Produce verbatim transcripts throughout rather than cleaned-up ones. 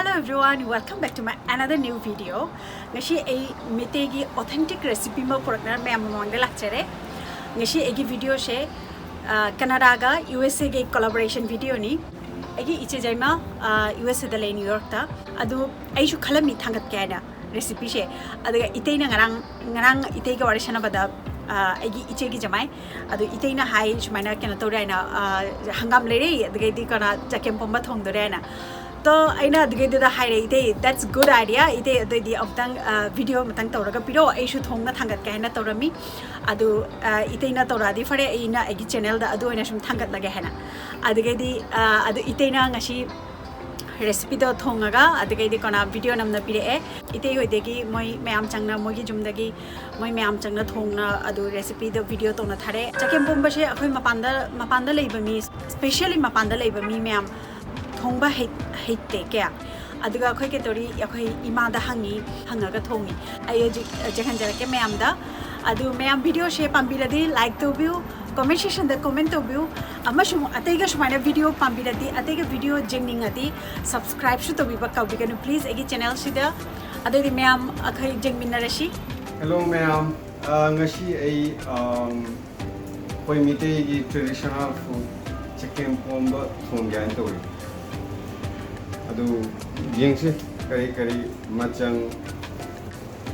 Hello everyone, welcome back to my another new video. ꯉꯁꯤ ꯑꯩ ꯃꯩꯇꯩꯒꯤ authentic recipe ꯑꯃ ꯄꯨꯔꯛꯅ ꯃꯌꯥꯝ ꯃꯃꯥꯡꯗ ꯂꯥꯛꯆꯔꯦ꯫ ꯉꯁꯤ ꯑꯩꯒꯤ videoꯁꯦ, ꯑ, ꯀꯅꯥꯗꯥꯒ ꯌꯨ ꯑꯦꯁ ꯑꯦꯒꯤ collaboration videoꯅꯤ꯫ ꯑꯩꯒꯤ ꯏꯆꯦ ꯖꯩꯃ, ꯑ, ꯌꯨ ꯑꯦꯁ ꯑꯦꯗ ꯂꯩ, ꯅ꯭ꯌꯨ ꯌꯣꯔꯛꯇ꯫ ꯑꯗꯨ ꯑꯩꯁꯨ ꯈꯜꯂꯝꯃꯤ ꯊꯥꯡꯒꯠꯀꯦ ꯍꯥꯏꯅ recipeꯁꯦ꯫ ꯑꯗꯨꯒ ꯏꯇꯩꯅ ꯉꯔꯥꯡ, ꯉꯔꯥꯡ ꯏꯇꯩꯒ ꯋꯥꯔꯤ ꯁꯥꯟꯅꯕꯗ, ꯑ, ꯑꯩꯒꯤ ꯏꯆꯦꯒꯤ ꯖꯃꯥꯏ, ꯑꯗꯨ ꯏꯇꯩꯅ ꯍꯥꯏ, "ꯁꯨꯃꯥꯏꯅ ꯀꯩꯅꯣ ꯇꯧꯔꯦ" ꯍꯥꯏꯅ, ꯑ, "ꯍꯪꯒꯥꯝ ꯂꯩꯔꯦ, ꯑꯗꯨꯒꯩꯗꯤ ꯀꯩꯅꯣ ꯆꯒꯦꯝ ꯄꯣꯝꯕ ꯊꯣꯡꯗꯣꯔꯦ" ꯍꯥꯏꯅ꯫ ꯇꯣ ꯑꯩꯅ ꯑꯗꯨꯒꯩꯗꯨꯗ ꯍꯥꯏꯔꯦ, "ꯏꯇꯩ, that's good idea, ꯏꯇꯩ, ꯑꯗꯨꯑꯣꯏꯗꯤ ꯑꯃꯨꯛꯇꯪ, ꯑ, video ꯑꯃꯇꯪ ꯇꯧꯔꯒ ꯄꯤꯔꯛꯑꯣ, ꯑꯩꯁꯨ ꯊꯣꯡꯅ ꯊꯥꯡꯒꯠꯀꯦ" ꯍꯥꯏꯅ ꯇꯧꯔꯝꯃꯤ꯫ ꯑꯗꯨ, ꯑ, ꯏꯇꯩꯅ ꯇꯧꯔꯛꯑꯗꯤ ꯐꯔꯦ, ꯑꯩꯅ ꯑꯩꯒꯤ channelꯗ ꯑꯗꯨ ꯑꯣꯏꯅ ꯁꯨꯝ ꯊꯥꯡꯒꯠꯂꯒꯦ ꯍꯥꯏꯅ꯫ ꯑꯗꯨꯒꯩꯗꯤ, ꯑ, ꯑꯗꯨ ꯏꯇꯩꯅ ꯉꯁꯤ recipeꯗꯣ ꯊꯣꯡꯉꯒ ꯑꯗꯨꯒꯩꯗꯤ ꯀꯣꯟꯅ video ꯅꯝꯅ ꯄꯤꯔꯛꯑꯦ꯫ ꯏꯇꯩ ꯍꯣꯏꯗꯒꯤ ꯃꯣꯏ ꯃꯌꯥꯝ ꯆꯪꯅ, ꯃꯣꯏꯒꯤ ꯌꯨꯝꯗꯒꯤ ꯃꯣꯏ ꯃꯌꯥꯝ ꯆꯪꯅ ꯊꯣꯡꯅ ꯑꯗꯨ recipeꯗꯣ video ꯇꯧꯅ ꯊꯥꯔꯛꯑꯦ꯫ ꯆꯒꯦꯝ ꯄꯣꯝꯕꯁꯦ ꯑꯩꯈꯣꯏ ꯃꯄꯥꯟꯗ, ꯃꯄꯥꯟꯗ ꯂꯩꯕ ꯃꯤ, specially ꯃꯄꯥꯟꯗ ꯂꯩꯕ ꯃꯤ ꯃꯌꯥꯝ ꯊꯣꯡꯕ ꯍꯩ-, ꯍꯩꯇꯦ ꯀꯌꯥ꯫ ꯑꯗꯨꯒ ꯑꯩꯈꯣꯏ ꯀꯩꯇꯧꯔꯤ, ꯑꯩꯈꯣꯏ ꯏꯃꯥꯗ ꯍꯪꯉꯤ, ꯍꯪꯉꯒ ꯊꯣꯡꯉꯤ꯫ ꯑꯩ ꯍꯧꯖꯤꯛ check ꯍꯟꯖꯔꯛꯀꯦ ꯃꯌꯥꯝꯗ꯫ ꯑꯗꯨ ꯃꯌꯥꯝ videoꯁꯦ ꯄꯥꯝꯕꯤꯔꯗꯤ like ꯇꯧꯕꯤꯌꯨ, comment sectionꯗ comment ꯇꯧꯕꯤꯌꯨ, ꯑꯃꯁꯨꯡ ꯑꯇꯩꯒ ꯁꯨꯃꯥꯏꯅ video ꯄꯥꯝꯕꯤꯔꯗꯤ, ꯑꯇꯩꯒ video ꯌꯦꯡꯅꯤꯡꯉꯗꯤ subscribeꯁꯨ ꯇꯧꯕꯤꯕ ꯀꯥꯎꯕꯤꯒꯅꯨ please ꯑꯩꯒꯤ channelꯁꯤꯗ꯫ ꯑꯗꯨꯗꯤ ꯃꯌꯥꯝ ꯑꯩꯈꯣꯏ ꯌꯦꯡꯃꯤꯟꯅꯔꯁꯤ꯫ Hello ꯃꯌꯥꯝ, ꯑ, ꯉꯁꯤ ꯑꯩ, ꯑꯝ, ꯑꯩꯈꯣꯏ ꯃꯤꯇꯩꯒꯤ traditional food ꯆꯒꯦꯝ ꯄꯣꯝꯕ ꯊꯣꯡꯒꯦ ꯍꯥꯏꯅ ꯇꯧꯔꯤ꯫ ꯑꯗꯨ ꯌꯦꯡꯁꯤ ꯀꯔꯤ ꯀꯔꯤ ꯃꯆꯪ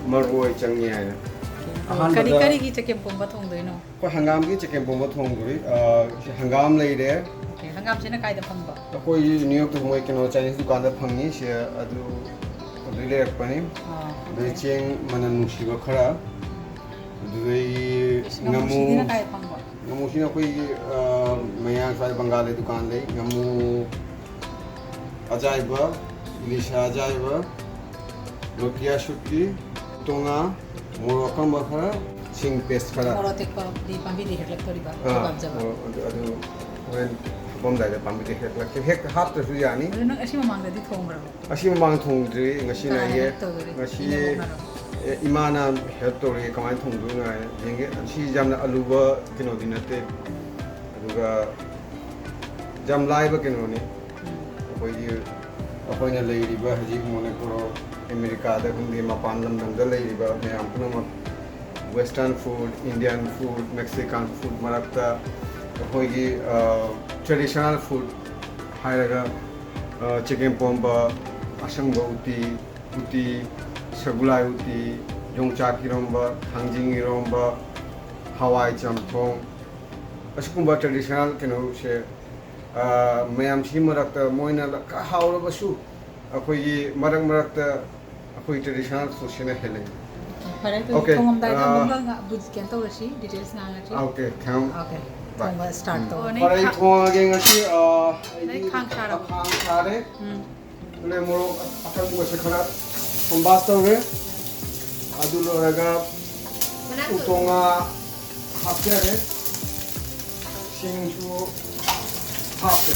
ꯃꯔꯣꯏ ꯆꯪꯉꯤ ꯍꯥꯏꯅ꯫ ꯀꯔꯤ ꯑꯍꯥꯟꯕꯗ ꯀꯔꯤꯒꯤ ꯆꯒꯦꯝ ꯄꯣꯝꯕ ꯊꯣꯡꯗꯣꯏꯅꯣ? ꯑꯩꯈꯣꯏ ꯍꯪꯒꯥꯝꯒꯤ ꯆꯒꯦꯝ ꯄꯣꯝꯕ ꯊꯣꯡꯗꯣꯔꯤ꯫ ꯑ, ꯁꯤ ꯍꯪꯒꯥꯝ ꯂꯩꯔꯦ꯫ Okay, ꯍꯪꯒꯥꯝꯁꯤꯅ ꯀꯥꯏꯗ ꯐꯪꯕ? ꯑꯩꯈꯣꯏ ꯅ꯭ꯌꯨ ꯌꯣꯔꯛꯇ ꯃꯣꯏ ꯀꯩꯅꯣ Chinese ꯗꯨꯀꯥꯟꯗ ꯐꯪꯉꯤ꯫ ꯁꯤ ꯑꯗꯨ ꯑꯗꯨꯗꯩ ꯂꯩꯔꯛꯄꯅꯤ꯫ ꯑꯥ, ꯑꯗꯩ okay꯫ ꯆꯦꯡ ꯃꯅꯝ ꯅꯨꯡꯁꯤꯕ ꯈꯔ, ꯑꯗꯨꯗꯩ ꯏꯁ, ꯉꯥꯃꯨ ꯉꯥꯃꯨꯁꯤꯗꯤꯅ ꯀꯥꯏ ꯐꯪꯕ? ꯉꯥꯃꯨꯁꯤꯅ ꯑꯩꯈꯣꯏꯒꯤ, ꯑ, ꯃꯌꯥꯡ ꯁ꯭ꯋꯥꯏꯗ ꯕꯪꯒꯥꯂꯤ ꯗꯨꯀꯥꯟ ꯂꯩ꯫ ꯉꯥꯃꯨ ꯑꯖꯥꯏꯕ, ꯏꯂꯤꯁꯥ ꯑꯖꯥꯏꯕ, ꯂꯣꯇꯤꯌꯥ ꯁꯨꯠꯀꯤ, ꯇꯣꯉꯥ, ꯃꯣꯔꯣꯛ ꯑꯀꯪꯕ ꯈꯔ, ꯁꯤꯡ paste ꯈꯔ꯫ ꯃꯣꯔꯣꯛ ꯑꯇꯦꯛꯄꯗꯤ ꯄꯥꯝꯕꯤꯗꯤ ꯍꯦꯛꯂꯛꯇꯣꯔꯤꯕ, ꯑꯥ, ꯄꯥꯝꯖꯕ꯫ ꯃꯣꯔꯣꯛ ꯑꯗꯨ, ꯑꯗꯨ ꯍꯣꯔꯦꯟ ꯍꯥꯄꯝꯗꯥꯏꯗ ꯄꯥꯝꯕꯤꯗꯤ ꯍꯦꯛꯂꯛꯀꯦ꯫ ꯍꯦꯛ ꯍꯥꯞꯇ꯭ꯔꯁꯨ ꯌꯥꯅꯤ꯫ ꯑꯗꯨ ꯅꯪ ꯑꯁꯤ ꯃꯃꯥꯡꯗꯗꯤ ꯊꯣꯡꯈ꯭ꯔꯕꯣ? ꯑꯁꯤ ꯃꯃꯥꯡ ꯊꯣꯡꯗ꯭ꯔꯤ, ꯉꯁꯤꯅ ꯀꯅꯥꯅ ꯑꯩ, help ꯇꯧꯗꯣꯔꯤ? ꯉꯁꯤ ꯏꯅꯦꯕꯣꯛꯅꯔꯣ? ꯑꯦ, ꯏꯃꯥꯅ help ꯇꯧꯔꯤ, ꯀꯃꯥꯏꯅ ꯊꯣꯡꯗꯣꯏꯅꯣ ꯍꯥꯏꯅ ꯌꯦꯡꯒꯦ꯫ ꯁꯤ ꯌꯥꯝꯅ ꯑꯂꯨꯕ ꯀꯩꯅꯣꯗꯤ ꯅꯠꯇꯦ, ꯑꯗꯨꯒ ꯌꯥꯝ ꯂꯥꯏꯕ ꯀꯩꯅꯣꯅꯤ꯫ ꯎꯝ꯫ ꯑꯩꯈꯣꯏꯒꯤ ꯑꯩꯈꯣꯏꯅ ꯂꯩꯔꯤꯕ ꯍꯧꯖꯤꯛ ꯃꯣꯅꯤꯄꯨꯔ, ꯑꯃꯦꯔꯤꯀꯥꯗ ꯈꯪꯗꯦ, ꯃꯄꯥꯟ ꯂꯝꯗꯝꯗ ꯂꯩꯔꯤꯕ ꯃꯌꯥꯝ ꯄꯨꯝꯅꯃꯛ, Western food, Indian food, Mexican food ꯃꯔꯛꯇ ꯑꯩꯈꯣꯏꯒꯤ traditional food ꯍꯥꯏꯔꯒ ꯆꯒꯦꯝꯄꯣꯝꯕ, ꯑꯁꯪꯕ ꯎꯇꯤ, ꯎꯇꯤ, ꯁꯒꯨꯂꯥꯏ ꯎꯇꯤ, ꯌꯣꯡꯆꯥꯛ ꯏꯔꯣꯝꯕ, ꯊꯥꯡꯖꯤꯡ ꯏꯔꯣꯝꯕ, ꯍꯋꯥꯏ ꯆꯝꯊꯣꯡ, ꯑꯁꯤꯒꯨꯝꯕ traditional ꯀꯩꯅꯣꯁꯦ ꯃꯌꯥꯝꯁꯤ ꯃꯔꯛꯇ ꯃꯣꯏꯅ ꯈꯔ ꯍꯥꯎꯔꯕꯁꯨ ꯑꯩꯈꯣꯏꯒꯤ ꯃꯔꯛ ꯃꯔꯛꯇ ꯑꯩꯈꯣꯏ traditional foodꯁꯤꯅ ꯍꯦꯜꯂꯦ꯫ ꯐꯔꯦ, ꯑꯗꯨꯗꯤ Okay, ꯊꯣꯡꯉꯝꯗꯥꯏꯗ ꯑꯥ, ꯑꯃꯨꯛꯀ ꯉ- ꯀꯩꯅꯣ ꯇꯧꯔꯁꯤ, details ꯉꯥꯡꯉꯁꯤ꯫ Okay, ꯊꯦꯡ- Okay, Bye. ꯊꯣꯡꯕ start ꯇꯧꯔꯣ꯫ ꯐꯔꯦ, ꯑꯩ ꯊꯣꯡꯉꯒꯦ ꯉꯁꯤ꯫ ꯑꯥ, ꯑꯩꯗꯤ ꯅꯪ ꯈꯥꯡ ꯁꯥꯔꯕꯣ? ꯈꯥꯡ ꯁꯥꯔꯦ꯫ ꯎꯝ꯫ ꯑꯗꯨꯅ ꯃꯣꯔꯣꯛ ꯑꯀꯪꯕꯁꯦ ꯈꯔ ꯁꯣꯝꯕꯥꯁ ꯇꯧꯔꯦ꯫ ꯑꯗꯨ ꯂꯣꯏꯔꯒ ꯎꯇꯣꯡ ꯉꯥ ꯍꯥꯞꯆꯔꯦ꯫ ꯁꯤꯡꯁꯨ ꯍꯥꯞꯄꯦ꯫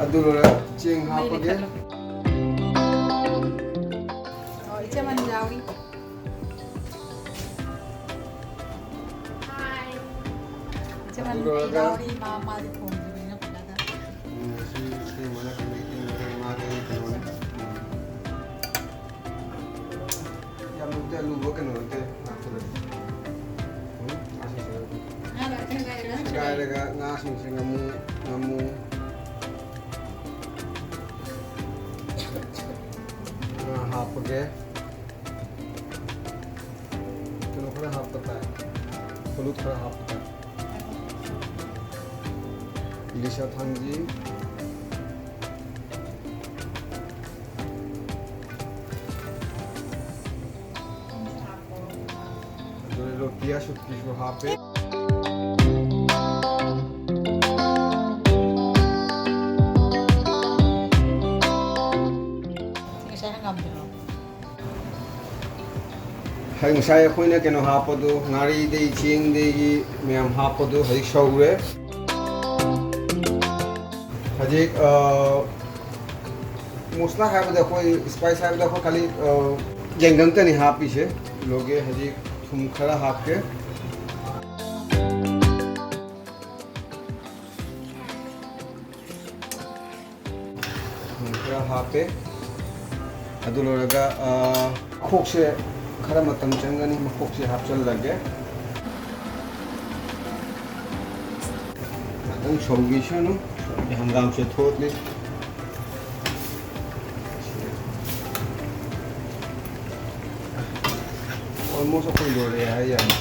ꯑꯗꯨ ꯂꯣꯏꯔ ꯆꯦꯡ ꯍꯥꯞꯄꯒꯦ꯫ ꯑꯣ, ꯏꯆꯦ ꯃꯅꯤ ꯌꯥꯎꯔꯤ꯫ ꯏꯆꯦ ꯃꯅꯤ ꯑꯗꯨ ꯂꯣꯏꯔꯒ ꯌꯥꯎꯔꯤ, ꯃꯥ, ꯃꯥꯗꯤ ꯊꯣꯡꯗ꯭ꯔꯤꯕꯅꯤꯅ ꯐꯖꯅ꯫ ꯎꯝ, ꯁꯤ ꯏꯇꯩꯃꯅ ꯀꯩꯅꯣ, ꯏꯇꯩꯃꯅ ꯃꯥꯒꯤ ꯀꯩꯅꯣꯅꯦ꯫ ꯎꯝ꯫ ꯌꯥꯝ ꯅꯠꯇꯦ, ꯑꯂꯨꯕ ꯀꯩꯅꯣ ꯅꯠꯇꯦ, ꯉꯥꯛꯇꯅꯦ꯫ ꯎꯝ, ꯉꯥꯁꯤꯡꯁꯦ ꯁꯦꯒꯥꯏꯔꯒ ꯉꯥꯁꯤꯡꯁꯦ ꯉꯥꯃꯨ, ꯉꯥꯃꯨ ꯉꯥ ꯍꯥꯞꯄꯒꯦ꯫ ꯀꯩꯅꯣ ꯈꯔ ꯍꯥꯞꯄ ꯇꯥꯏ꯫ ꯍꯣꯂꯨꯠ ꯈꯔ ꯍꯥꯞꯄ ꯇꯥꯏ꯫ ꯏꯂꯤꯁꯥ ꯊꯥꯡꯖꯤꯡ꯫ ꯑꯗꯨꯗ ꯂꯣꯇꯤꯌꯥ ꯁꯨꯠꯀꯤꯁꯨ ꯍꯥꯞꯄꯦ꯫ ꯉꯁꯥꯏ ꯍꯪꯒꯥꯝꯗꯨꯔꯣ? ꯉꯁꯥꯏ ꯑꯩꯈꯣꯏꯅ ꯀꯩꯅꯣ ꯍꯥꯞꯄꯗꯣ, ꯉꯥꯔꯤꯗꯩ ꯆꯦꯡꯗꯒꯤ ꯃꯌꯥꯝ ꯍꯥꯞꯄꯗꯣ ꯍꯧꯖꯤꯛ ꯁꯧꯔꯦ꯫ ꯍꯧꯖꯤꯛ, ꯑ, ꯃꯁꯂꯥ ꯍꯥꯏꯕꯗ ꯑꯩꯈꯣꯏ, ꯁ꯭ꯄꯥꯏꯁ ꯍꯥꯏꯕꯗ ꯑꯩꯈꯣꯏ ꯈꯥꯂꯤ, ꯑ, ꯌꯥꯏꯉꯪꯇꯅꯤ ꯍꯥꯞꯄꯤꯁꯦ꯫ ꯂꯣꯏꯒꯦ, ꯍꯧꯖꯤꯛ ꯊꯨꯝ ꯈꯔ ꯍꯥꯞꯀꯦ꯫ ꯊꯨꯝ ꯈꯔ ꯍꯥꯞꯄꯦ꯫ ꯑꯗꯨ ꯂꯣꯏꯔꯒ, ꯑ, ꯃꯈꯣꯛꯁꯦ ꯈꯔ ꯃꯇꯝ ꯆꯪꯒꯅꯤ, ꯃꯈꯣꯛꯁꯦ ꯍꯥꯞꯆꯜꯂꯒꯦ꯫ ꯉꯥꯛꯇꯪ ꯁꯧꯈꯤꯁꯅꯨ, ꯍꯪꯒꯥꯝꯁꯦ ꯊꯣꯠꯂꯤ꯫ ꯑꯣꯜꯃꯣꯁ ꯑꯩꯈꯣꯏ ꯂꯣꯏꯔꯦ ꯍꯥꯏ ꯌꯥꯔꯦ꯫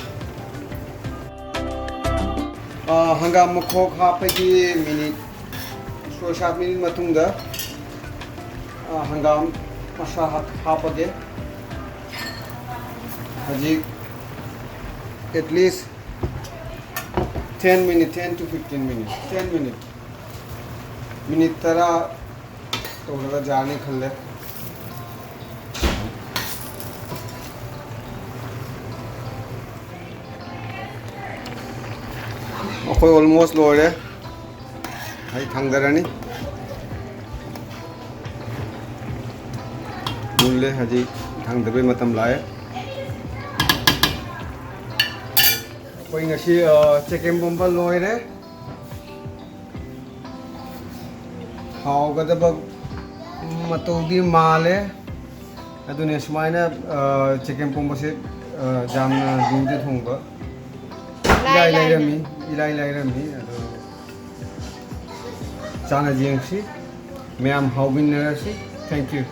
ꯑ, ꯍꯪꯒꯥꯝ ꯃꯈꯣꯛ ꯍꯥꯞꯄꯒꯤ ꯃꯤꯅꯤꯠ ꯁꯣꯏ ꯁꯥꯠ ꯃꯤꯅꯤꯠ ꯃꯇꯨꯡꯗ, ꯑ, ꯍꯪꯒꯥꯝ ꯃꯁꯥ ꯍꯥꯞ-, ꯍꯥꯞꯄꯒꯦ꯫ ꯍꯧꯖꯤꯛ at least ten minute, ten to fifteen minute, ten minute, minute ꯇꯔꯥ ꯇꯧꯔꯒ ꯌꯥꯔꯅꯤ ꯈꯜꯂꯦ꯫ ꯑꯩꯈꯣꯏ ꯑꯣꯜꯃꯣꯁ ꯂꯣꯏꯔꯦ꯫ ꯑꯩ ꯊꯥꯡꯗꯔꯅꯤ꯫ ꯃꯨꯜꯂꯦ, ꯍꯧꯖꯤꯛ ꯊꯥꯡꯗꯕꯩ ꯃꯇꯝ ꯂꯥꯛꯑꯦ꯫ ꯑꯩꯈꯣꯏ ꯉꯁꯤ, ꯑ, ꯆꯒꯦꯝ ꯄꯣꯝꯕ ꯂꯣꯏꯔꯦ꯫ ꯍꯥꯎꯒꯗꯕ ꯃꯇꯧꯗꯤ ꯃꯥꯜꯂꯦ꯫ ꯑꯗꯨꯅꯦ ꯁꯨꯃꯥꯏꯅ, ꯑ, ꯆꯒꯦꯝ ꯄꯣꯝꯕꯁꯦ, ꯑ, ꯌꯥꯝꯅ ꯂꯨꯗꯦ ꯊꯣꯡꯕ꯫ ꯏꯂꯥꯏ ꯏꯂꯥꯏ ꯂꯥꯏꯔꯝꯃꯤ, ꯂꯥꯏꯔꯝꯃꯤ꯫ ꯏꯂꯥꯏ ꯂꯥꯏꯔꯝꯃꯤ꯫ ꯑꯗꯣ ꯆꯥꯅ ꯌꯦꯡꯁꯤ, ꯃꯌꯥꯝ ꯍꯥꯎꯃꯤꯟꯅꯔꯁꯤ꯫ Thank you꯫